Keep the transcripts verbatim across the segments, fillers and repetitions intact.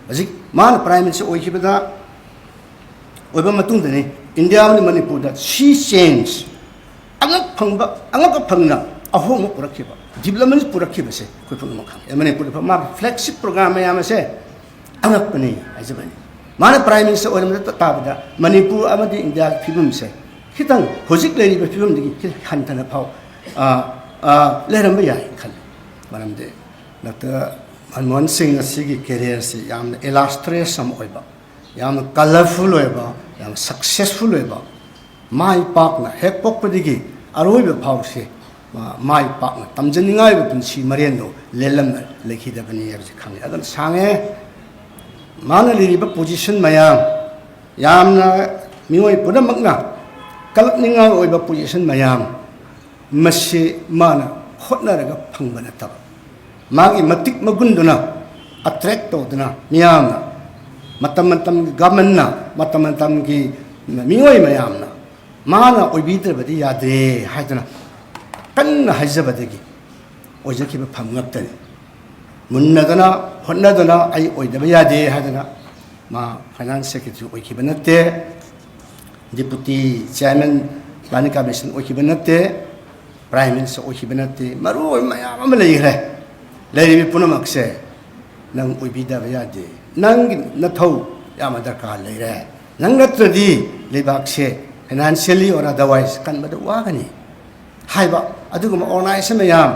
ꯍꯧꯖꯤꯛ ꯃꯥꯅ Prime Minister ꯑꯣꯏꯈꯤꯕꯗ, ꯑꯣꯏꯕ ꯃꯇꯨꯡꯗꯅꯤ ꯏꯟꯗꯤꯌꯥ ꯑꯃꯗꯤ ꯃꯅꯤꯄꯨꯔꯗ sea change, ꯑꯉꯛ ꯐꯪꯕ, ꯑꯉꯛꯄ ꯐꯪꯅ ꯑꯍꯣꯡꯕ ꯄꯨꯔꯛꯈꯤꯕ, development ꯄꯨꯔꯛꯈꯤꯕꯁꯦ ꯑꯩꯈꯣꯏ ꯄꯨꯝꯅꯃꯛ ꯈꯪꯉꯤ꯫ ꯃꯅꯤꯄꯨꯔꯗ ꯃꯥꯒꯤ flagship program ꯃꯌꯥꯝ ꯑꯁꯦ ꯑꯉꯛꯄꯅꯤ ꯍꯥꯏꯖꯕꯅꯤ꯫ ꯃꯥꯅ Prime Minister ꯑꯣꯏꯔꯝꯕ ꯇꯥꯕꯗ ꯃꯅꯤꯄꯨꯔ ꯑꯃꯗꯤ ꯏꯟꯗꯤꯌꯥꯒꯤ ꯐꯤꯕꯝꯁꯦ ꯈꯤꯇꯪ ꯍꯧꯖꯤꯛ ꯂꯩꯔꯤꯕ ꯐꯤꯕꯝꯗꯒꯤ ꯈꯤꯇꯪ ꯍꯟꯊꯅ ꯐꯥꯎ, ꯑ, ꯑ, ꯂꯩꯔꯝꯕ ꯌꯥꯏ ꯈꯜꯂꯤ꯫ ꯃꯔꯝꯗꯤ ꯗꯥꯛꯇꯔ ꯃꯟꯃꯣꯍꯟ ꯁꯤꯡ ꯑꯁꯤꯒꯤ career ꯁꯤ ꯌꯥꯝꯅ illustrious ꯑꯃ ꯑꯣꯏꯕ, ꯌꯥꯝꯅ colourful ꯑꯣꯏꯕ, ꯌꯥꯝꯅ successful ꯑꯣꯏꯕ, ꯃꯥꯏ ꯄꯥꯛꯅ ꯍꯦꯛ ꯄꯣꯛꯄꯗꯒꯤ ꯑꯔꯣꯏꯕ ꯐꯥꯎꯁꯦ ꯃꯥ ꯃꯥꯏ ꯄꯥꯛꯅ ꯇꯝꯖꯅꯤꯡꯉꯥꯏ ꯑꯣꯏꯕ ꯄꯨꯟꯁꯤ ꯃꯔꯦꯟꯗꯣ ꯂꯦꯜꯂꯝꯅ ꯂꯩꯈꯤꯗꯕꯅꯤ ꯍꯥꯏꯕꯁꯤ ꯈꯪꯉꯤ꯫ ꯑꯗꯨꯅ ꯁꯥꯡꯉꯦ꯫ ꯃꯥꯅ ꯂꯩꯔꯤꯕ position ꯃꯌꯥꯝ, ꯌꯥꯝꯅ ꯃꯤꯑꯣꯏ ꯄꯨꯝꯅꯃꯛꯅ ꯀꯜꯂꯛꯅꯤꯡꯉꯥꯏ ꯑꯣꯏꯕ position ꯃꯌꯥꯝ, ꯃꯁꯤ ꯃꯥꯅ ꯍꯣꯠꯅꯔꯒ ꯐꯪꯕ ꯅꯠꯇꯕ, ꯃꯥꯒꯤ ꯃꯇꯤꯛ ꯃꯒꯨꯟꯗꯨꯅ attract ꯇꯧꯗꯨꯅ ꯃꯤꯌꯥꯝꯅ, ꯃꯇꯝ ꯃꯇꯝꯒꯤ government ꯅ, ꯃꯇꯝ ꯃꯇꯝꯒꯤ ꯃꯤꯑꯣꯏ ꯃꯌꯥꯝꯅ ꯃꯥꯅ ꯑꯣꯏꯕꯤꯗ꯭ꯔꯕꯗꯤ ꯌꯥꯗꯦ ꯍꯥꯏꯗꯨꯅ ꯀꯟꯅ ꯍꯥꯏꯖꯕꯗꯒꯤ ꯑꯣꯏꯖꯈꯤꯕ ꯐꯝ ꯉꯥꯛꯇꯅꯤ꯫ ꯃꯨꯟꯅꯗꯅ ꯍꯣꯠꯅꯗꯅ ꯑꯩ ꯑꯣꯏꯗꯕ ꯌꯥꯗꯦ ꯍꯥꯏꯗꯅ ꯃꯥ Finance Secretary ꯑꯣꯏꯈꯤꯕ ꯅꯠꯇꯦ, Deputy Chairman Planning Commission ꯑꯣꯏꯈꯤꯕ ꯅꯠꯇꯦ, Prime Minister ꯑꯣꯏꯈꯤꯕ ꯅꯠꯇꯦ, ꯃꯔꯨ ꯑꯣꯏꯕ ꯃꯌꯥꯝ ꯑꯃ ꯂꯩꯈ꯭ꯔꯦ꯫ ꯂꯩꯔꯤꯕ ꯄꯨꯝꯅꯃꯛꯁꯦ ꯅꯪ ꯑꯣꯏꯕꯤꯗꯕ ꯌꯥꯗꯦ꯫ ꯅꯪꯒꯤ ꯅꯊꯧ ꯌꯥꯝꯅ ꯗꯔꯀꯥꯔ ꯂꯩꯔꯦ꯫ ꯅꯪ ꯅꯠꯇ꯭ꯔꯗꯤ ꯂꯩꯕꯥꯛꯁꯦ financially or otherwise ꯀꯟꯕꯗ ꯋꯥꯒꯅꯤ ꯍꯥꯏꯕ ꯑꯗꯨꯒꯨꯝꯕ organization ꯃꯌꯥꯝ,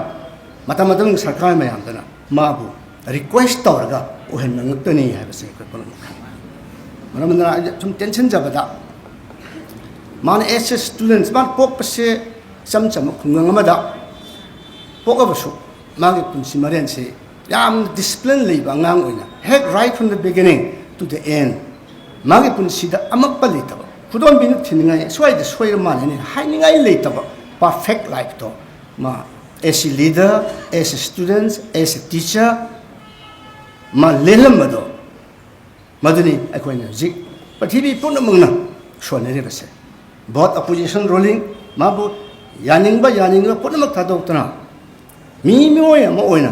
ꯃꯇꯝ ꯃꯇꯝꯒꯤ ꯁꯔꯀꯥꯔ ꯃꯌꯥꯝꯗꯨꯅ ꯃꯥꯕꯨ request ꯇꯧꯔꯒ ꯑꯣꯏꯍꯟꯕ ꯉꯛꯇꯅꯤ ꯍꯥꯏꯕꯁꯦ ꯑꯩꯈꯣꯏ ꯄꯨꯝꯅꯃꯛ ꯈꯪꯏ꯫ ꯃꯔꯝ ꯑꯗꯨꯅ ꯑꯩꯅ ꯁꯨꯝ ꯇꯦꯟꯁꯤꯟꯖꯕꯗ, ꯃꯥꯅ as a student, ꯃꯥꯅ ꯄꯣꯛꯄꯁꯦ ꯏꯆꯝ ꯆꯝꯕ ꯈꯨꯡꯒꯪ ꯑꯃꯗ ꯄꯣꯛꯂꯕꯁꯨ, ꯃꯥꯒꯤ ꯄꯨꯟꯁꯤ ꯃꯔꯦꯟꯁꯦ ꯌꯥꯝꯅ discipline ꯂꯩꯕ ꯑꯉꯥꯡ ꯑꯣꯏꯅ, ꯍꯦꯛ right from the beginning to the end, ꯃꯥꯒꯤ ꯄꯨꯟꯁꯤꯗ ꯑꯃꯛꯄ ꯂꯩꯇꯕ, ꯈꯨꯗꯣꯝꯕꯤꯅ ꯊꯤꯅꯤꯡꯉꯥꯏ, ꯁ꯭ꯋꯥꯏꯗ ꯁꯣꯏꯔ ꯃꯥꯜꯂꯦꯅꯦ ꯍꯥꯏꯅꯤꯡꯉꯥꯏ ꯂꯩꯇꯕ perfect life ꯇꯣ ꯃꯥ as a leader, as a student, as a teacher, ꯃꯥ ꯂꯦꯜꯂꯝꯕꯗꯣ, ꯃꯗꯨꯅꯤ ꯑꯩꯈꯣꯏꯅ ꯍꯧꯖꯤꯛ ꯄ꯭ꯔꯤꯊꯤꯕꯤ ꯄꯨꯝꯅꯃꯛꯅ ꯁꯣꯟꯅꯔꯤꯕꯁꯦ꯫ Both opposition ruling, ꯃꯥꯕꯨ ꯌꯥꯅꯤꯡꯕ ꯌꯥꯅꯤꯡꯕ ꯄꯨꯝꯅꯃꯛ ꯊꯥꯗꯣꯛꯇꯨꯅ ꯃꯤ ꯃꯤꯑꯣꯏ ꯑꯃ ꯑꯣꯏꯅ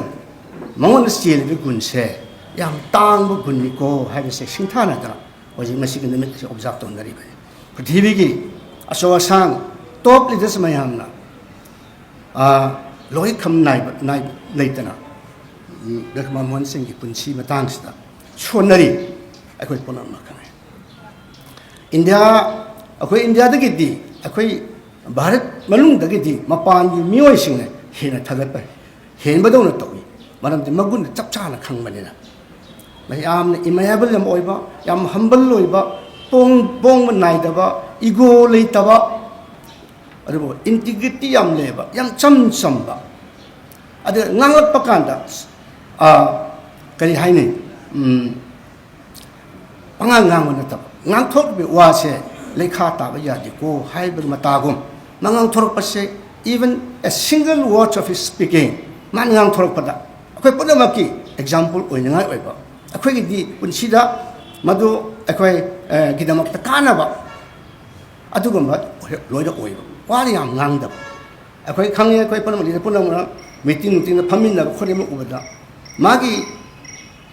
ꯃꯉꯣꯟꯗ ꯆꯦꯜꯂꯤꯕ ꯒꯨꯟꯁꯦ ꯌꯥꯝ ꯇꯥꯡꯕ ꯒꯨꯟꯅꯤꯀꯣ ꯍꯥꯏꯕꯁꯦ ꯁꯤꯡꯊꯥꯅꯗꯅ ꯍꯧꯖꯤꯛ ꯃꯁꯤꯒꯤ ꯅꯨꯃꯤꯠ ꯑꯁꯤ ꯑꯣꯕꯖꯥꯔꯕ ꯇꯧꯅꯔꯤꯕꯅꯤ꯫ ꯄ꯭ꯔꯤꯊꯤꯕꯤꯒꯤ ꯑꯆꯧ ꯑꯁꯥꯡ ꯇꯣꯞ ꯂꯤꯗꯔꯁ ꯃꯌꯥꯝꯅ, ꯑ, ꯂꯣꯏꯈꯝ ꯅꯥꯏꯕ, ꯅꯥꯏ-, ꯂꯩꯇꯅ, ꯎꯝ, ꯗꯥꯛꯇꯔ ꯃꯟꯃꯣꯍꯟ ꯁꯤꯡꯒꯤ ꯄꯨꯟꯁꯤ ꯃꯇꯥꯡꯁꯤꯗ ꯁꯣꯟꯅꯔꯤ, ꯑꯩꯈꯣꯏ ꯄꯨꯝꯅꯃꯛ ꯈꯪꯉꯤ꯫ ꯏꯟꯗꯤꯌꯥ, ꯑꯩꯈꯣꯏ ꯏꯟꯗꯤꯌꯥꯗꯒꯤꯗꯤ, ꯑꯩꯈꯣꯏ ꯚꯥꯔꯠ ꯃꯅꯨꯡꯗꯒꯤꯗꯤ ꯃꯄꯥꯟꯒꯤ ꯃꯤꯑꯣꯏꯁꯤꯡꯅ ꯍꯦꯟꯅ ꯊꯥꯒꯠꯄ ꯍꯦꯟꯕꯗꯧꯅ ꯇꯧꯏ꯫ ꯃꯔꯝꯗꯤ ꯃꯒꯨꯟꯗꯨ ꯆꯞ ꯆꯥꯅ ꯈꯪꯕꯅꯤꯅ꯫ ꯃꯌꯥꯝꯅ ꯏꯃꯥꯏꯕꯜ ꯌꯥꯝ ꯑꯣꯏꯕ, ꯌꯥꯝ ꯍꯝꯕꯜ ꯑꯣꯏꯕ, ꯄꯣꯡ-, ꯄꯣꯡꯕ ꯅꯥꯏꯗꯕ, ꯏꯒꯣ ꯂꯩꯇꯕ, ꯑꯗꯨꯕꯨ ꯏꯟꯇꯤꯒ꯭ꯔꯤꯇꯤ ꯌꯥꯝ ꯂꯩꯕ, ꯌꯥꯝ ꯆꯝ ꯆꯝꯕ꯫ ꯑꯗ ꯉꯥꯡꯂꯛꯄ ꯀꯥꯟꯗ, ꯑ, ꯀꯔꯤ ꯍꯥꯏꯅꯤ? ꯎꯝ, ꯄꯉꯥꯡ ꯉꯥꯡꯕ ꯅꯠꯇꯕ, ꯉꯥꯡꯊꯣꯛꯂꯤꯕ ꯋꯥꯁꯦ ꯂꯩꯈꯥ ꯇꯥꯕ ꯌꯥꯗꯦꯀꯣ ꯍꯥꯏꯕ ꯃꯇꯥꯒꯨꯝ, ꯃꯥ ꯉꯥꯡꯊꯣꯔꯛꯄꯁꯦ, even a single word of his speaking, ꯃꯥꯅ ꯉꯥꯡꯊꯣꯔꯛꯄꯗ ꯑꯩꯈꯣꯏ ꯄꯨꯝꯅꯃꯛꯀꯤ ꯑꯦꯛꯖꯥꯝꯄꯜ ꯑꯣꯏꯅꯉꯥꯏ ꯑꯣꯏꯕ, ꯑꯩꯈꯣꯏꯒꯤꯗꯤ ꯄꯨꯟꯁꯤꯗ ꯃꯗꯨ ꯑꯩꯈꯣꯏ, ꯑ, ꯒꯤꯗꯃꯛꯇ ꯀꯥꯟꯅꯕ ꯑꯗꯨꯒꯨꯝꯕ ꯂꯣꯏꯅ ꯑꯣꯏꯕ꯫ ꯋꯥꯗꯤ ꯌꯥꯝ ꯉꯥꯡꯗꯕ꯫ ꯑꯩꯈꯣꯏ ꯈꯪꯉꯤ, ꯑꯩꯈꯣꯏ ꯄꯨꯝꯅꯃꯛ ꯂꯤꯗꯔ ꯄꯨꯝꯅꯃꯛꯅ ꯃꯤꯇꯤꯡ ꯅꯨꯡꯇꯤꯡꯗ ꯐꯝꯃꯤꯟꯅꯕ ꯈꯣꯠꯃꯤꯟꯅꯕ ꯎꯕꯗ ꯃꯥꯒꯤ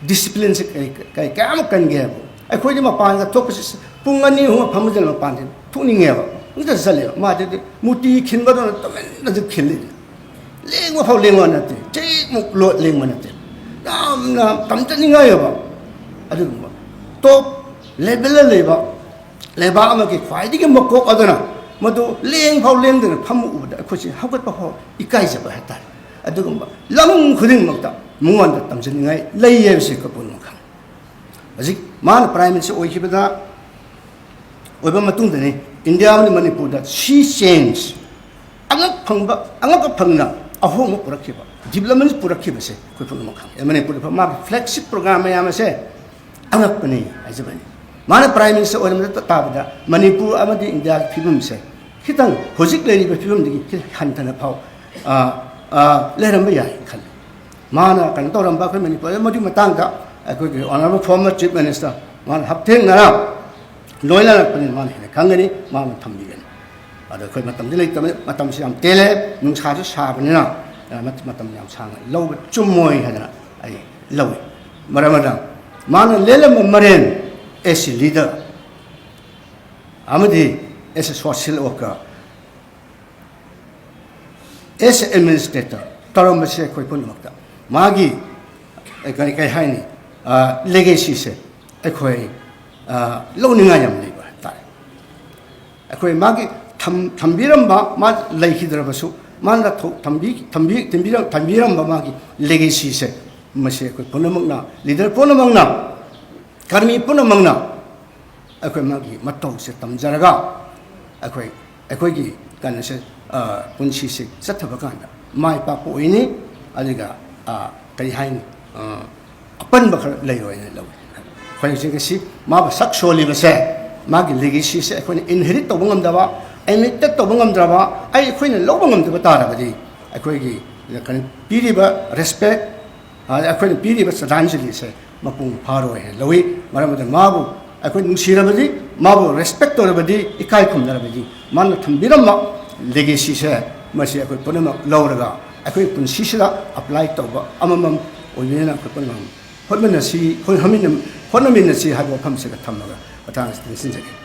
ꯗꯤꯁꯤꯄ꯭ꯂꯤꯟꯁꯦ ꯀꯩ, ꯀꯩ, ꯀꯌꯥꯃꯨꯛ ꯀꯟꯒꯦ ꯍꯥꯏꯕ꯫ ꯑꯩꯈꯣꯏꯗꯤ ꯃꯄꯥꯟꯗ ꯊꯣꯛꯄꯁꯤ ꯄꯨꯡ ꯑꯅꯤ ꯑꯍꯨꯝ ꯐꯝꯃꯗꯅ ꯃꯄꯥꯟꯗ ꯊꯣꯛꯅꯤꯡꯉꯦꯕ꯫ ꯑꯗꯨꯗ ꯆꯠꯂꯦꯕ꯫ ꯃꯥꯗꯤ ꯃꯨꯔꯇꯤ ꯈꯤꯟꯕꯗꯧꯅ ꯇꯨꯃꯤꯟꯅꯁꯨ ꯈꯤꯜꯂꯤ꯫ ꯂꯦꯡꯕ ꯐꯥꯎ ꯂꯦꯡꯕ ꯅꯠꯇꯦ꯫ ꯆꯦꯛꯃꯨꯛ ꯂꯣꯠ ꯂꯦꯡꯕ ꯅꯠꯇꯦ꯫ ꯌꯥꯝꯅ ꯇꯝꯖꯅꯤꯡꯉꯥꯏ ꯑꯣꯏꯕ ꯑꯗꯨꯒꯨꯝꯕ ꯇꯣꯞ ꯂꯦꯚꯦꯜꯗ ꯂꯩꯕ ꯂꯩꯕꯥꯛ ꯑꯃꯒꯤ ꯈ꯭ꯋꯥꯏꯗꯒꯤ ꯃꯀꯣꯛ ꯑꯗꯨꯅ ꯃꯗꯨ ꯂꯦꯡ ꯐꯥꯎ ꯂꯦꯡꯗꯅ ꯐꯝꯃ ꯎꯕꯗ ꯑꯩꯈꯣꯏꯁꯦ ꯍꯧꯒꯠꯄ ꯐꯥꯎ ꯏꯀꯥꯏꯖꯕ ꯍꯥꯏꯇꯥꯔꯦ꯫ ꯑꯗꯨꯒꯨꯝꯕ ꯂꯝ ꯈꯨꯗꯤꯡꯃꯛꯇ ꯃꯉꯣꯟꯗ ꯇꯝꯖꯅꯤꯡꯉꯥꯏ ꯂꯩ ꯍꯥꯏꯕꯁꯤ ꯑꯩꯈꯣꯏ ꯄꯨꯝꯅꯃꯛ ꯈꯪꯉꯤ꯫ ꯍꯧꯖꯤꯛ ꯃꯥꯅ ꯄ꯭ꯔꯥꯏꯝ ꯃꯤꯅꯤꯁꯇꯔ ꯑꯣꯏꯈꯤꯕꯗ, ꯑꯣꯏꯕ ꯃꯇꯨꯡꯗꯅꯤ ꯏꯟꯗꯤꯌꯥ ꯑꯃꯗꯤ ꯃꯅꯤꯄꯨꯔꯗ ꯁꯤ ꯆꯦꯟꯖ ꯑꯉꯛ ꯐꯪꯕ, ꯑꯉꯛꯄ ꯐꯪꯅ ꯑꯍꯣꯡꯕ ꯄꯨꯔꯛꯈꯤꯕ, ꯗꯤꯕꯂꯞꯃꯦꯟ ꯄꯨꯔꯛꯈꯤꯕꯁꯦ ꯑꯩꯈꯣꯏ ꯄꯨꯝꯅꯃꯛ ꯈꯪꯉꯤ꯫ ꯃꯅꯤꯄꯨꯔꯗ ꯃꯥꯒꯤ ꯐ꯭ꯂꯦꯒꯁꯤꯞ ꯄ꯭ꯔꯣꯒ꯭ꯔꯥꯝ ꯃꯌꯥꯝ ꯑꯁꯦ ꯑꯉꯛꯄꯅꯤ ꯍꯥꯏꯖꯕꯅꯤ꯫ ꯃꯥꯅ ꯄ꯭ꯔꯥꯏꯝ ꯃꯤꯅꯤꯁꯇꯔ ꯑꯣꯏꯔꯝꯕ ꯇꯥꯕꯗ ꯃꯅꯤꯄꯨꯔ ꯑꯃꯗꯤ ꯏꯟꯗꯤꯌꯥꯒꯤ ꯐꯤꯕꯝꯁꯦ ꯈꯤꯇꯪ ꯍꯧꯖꯤꯛ ꯂꯩꯔꯤꯕ ꯐꯤꯕꯝꯗꯒꯤ ꯈꯤꯇꯪ ꯍꯟꯊꯅ ꯐꯥꯎ, ꯑ, ꯑ, ꯂꯩꯔꯝꯕ ꯌꯥꯏ ꯈꯜꯂꯤ꯫ ꯃꯥꯅ ꯀꯩꯅꯣ ꯇꯧꯔꯝꯕ ꯑꯩꯈꯣꯏ ꯃꯅꯤꯄꯨꯔꯗ ꯃꯗꯨꯒꯤ ꯃꯇꯥꯡꯗ ꯑꯩꯈꯣꯏꯒꯤ honourable former chief minister ꯃꯥꯅ ꯍꯛꯊꯦꯡꯅꯅ ꯂꯣꯏꯅꯔꯛꯄꯅꯤꯅ ꯃꯥꯅ ꯍꯦꯟꯅ ꯈꯪꯒꯅꯤ, ꯃꯥꯅ ꯊꯝꯕꯤꯒꯅꯤ꯫ ꯑꯗꯣ ꯑꯩꯈꯣꯏ ꯃꯇꯝꯗꯤ ꯂꯩꯇꯕꯅꯤ, ꯃꯇꯝꯁꯤ ꯌꯥꯝ ꯇꯦꯜꯂꯦ, ꯅꯨꯡꯁꯥꯁꯨ ꯁꯥꯕꯅꯤꯅ, ꯑ, ꯃꯠ-, ꯃꯇꯝ ꯌꯥꯝ ꯁꯥꯡꯅ ꯂꯧꯕ ꯆꯨꯝꯃꯣꯏ ꯍꯥꯏꯗꯅ ꯑꯩ ꯂꯧꯏ꯫ ꯃꯔꯝ ꯑꯗꯨꯅ ꯃꯥꯅ ꯂꯦꯜꯂꯝꯕ ꯃꯔꯦꯟ, as a leader ꯑꯃꯗꯤ as a social worker, as a administrator ꯇꯧꯔꯝꯕꯁꯦ ꯑꯩꯈꯣꯏ ꯄꯨꯝꯅꯃꯛꯇ ꯃꯥꯒꯤ, ꯑꯦ, ꯀꯔꯤ, ꯀꯔꯤ ꯍꯥꯏꯅꯤ, ꯂꯦꯒꯦꯁꯤꯁꯦ ꯑꯩꯈꯣꯏ, ꯑ, ꯂꯧꯅꯤꯡꯉꯥꯏ ꯌꯥꯝ ꯂꯩꯕ ꯍꯥꯏꯇꯥꯔꯦ꯫ ꯑꯩꯈꯣꯏ ꯃꯥꯒꯤ ꯊꯝ-, ꯊꯝꯕꯤꯔꯝꯕ, ꯃꯥ ꯂꯩꯈꯤꯗ꯭ꯔꯕꯁꯨ, ꯃꯥꯅ ꯊꯧ-, ꯊꯝꯕꯤ-, ꯊꯝꯕꯤ-, ꯊꯝꯕꯤꯔꯝ-, ꯊꯝꯕꯤꯔꯝꯕ ꯃꯥꯒꯤ ꯂꯦꯒꯦꯁꯤꯁꯦ, ꯃꯁꯤ ꯑꯩꯈꯣꯏ ꯄꯨꯝꯅꯃꯛꯅ, ꯂꯤꯗꯔ ꯄꯨꯝꯅꯃꯛꯅ, ꯀꯔꯃꯤ ꯄꯨꯝꯅꯃꯛꯅ ꯑꯩꯈꯣꯏ ꯃꯥꯒꯤ ꯃꯇꯧꯁꯦ ꯇꯝꯖꯔꯒ ꯑꯩꯈꯣꯏ, ꯑꯩꯈꯣꯏꯒꯤ ꯀꯩꯅꯣꯁꯦ, ꯑ, ꯄꯨꯟꯁꯤꯁꯦ ꯆꯠꯊꯕ ꯀꯥꯟꯗ ꯃꯥꯏ ꯄꯥꯛꯄ ꯑꯣꯏꯅꯤ꯫ ꯑꯗꯨꯒ, ꯑ, ꯀꯔꯤ ꯍꯥꯏꯅꯤ, ꯑ, ꯑꯄꯟꯕ ꯈꯔ ꯂꯩꯔꯣꯏꯅ ꯂꯧꯏ꯫ ꯑꯩꯈꯣꯏ ꯍꯧꯖꯤꯛ ꯉꯁꯤ ꯃꯥꯕꯨ ꯁꯛ ꯁꯣꯜꯂꯤꯕꯁꯦ, ꯃꯥꯒꯤ ꯂꯦꯒꯦꯁꯤꯁꯦ ꯑꯩꯈꯣꯏꯅ ꯏꯟꯍꯦꯔꯤꯠ ꯇꯧꯕ ꯉꯝꯗꯕ, ꯑꯦꯃꯤꯇꯦꯠ ꯇꯧꯕ ꯉꯝꯗ꯭ꯔꯕ, ꯑꯩ, ꯑꯩꯈꯣꯏꯅ ꯂꯧꯕ ꯉꯝꯗꯕ ꯇꯥꯔꯕꯗꯤ ꯑꯩꯈꯣꯏꯒꯤ ꯀꯩꯅꯣ ꯄꯤꯔꯤꯕ ꯔꯦꯁꯄꯦꯛ, ꯑꯗ ꯑꯩꯈꯣꯏꯅ ꯄꯤꯔꯤꯕ ꯁ꯭ꯔꯗꯥꯟꯖꯂꯤꯁꯦ ꯃꯄꯨꯡ ꯐꯥꯔꯣꯏ ꯍꯥꯏꯅ ꯂꯧꯏ꯫ ꯃꯔꯝ ꯑꯗꯨꯅ ꯃꯥꯕꯨ ꯑꯩꯈꯣꯏ ꯅꯨꯡꯁꯤꯔꯕꯗꯤ, ꯃꯥꯕꯨ ꯔꯦꯁꯄꯦꯛ ꯇꯧꯔꯕꯗꯤ, ꯏꯀꯥꯏ ꯈꯨꯝꯅꯔꯕꯗꯤ, ꯃꯥꯅ ꯊꯝꯕꯤꯔꯝꯕ ꯂꯦꯒꯦꯁꯤꯁꯦ ꯃꯁꯤ ꯑꯩꯈꯣꯏ ꯄꯨꯝꯅꯃꯛ ꯂꯧꯔꯒ ꯑꯩꯈꯣꯏ ꯄꯨꯟꯁꯤꯁꯤꯗ ꯑꯦꯄ꯭ꯂꯥꯏ ꯇꯧꯕ ꯑꯃꯃꯝ ꯑꯣꯏꯕꯅꯤꯅ ꯑꯩꯈꯣꯏ ꯄꯨꯝꯅꯃꯛ ꯍꯣꯠꯃꯤꯟꯅꯁꯤ, ꯍꯣꯠ-, ꯍꯣꯠꯃꯤꯟꯅ-, ꯍꯣꯠꯅꯃꯤꯟꯅꯁꯤ ꯍꯥꯏꯕ ꯋꯥꯐꯝꯁꯤꯒ ꯊꯝꯃꯒ ꯃꯇꯥꯡ ꯑꯁꯤꯗ ꯂꯣꯏꯁꯤꯟꯖꯒꯦ꯫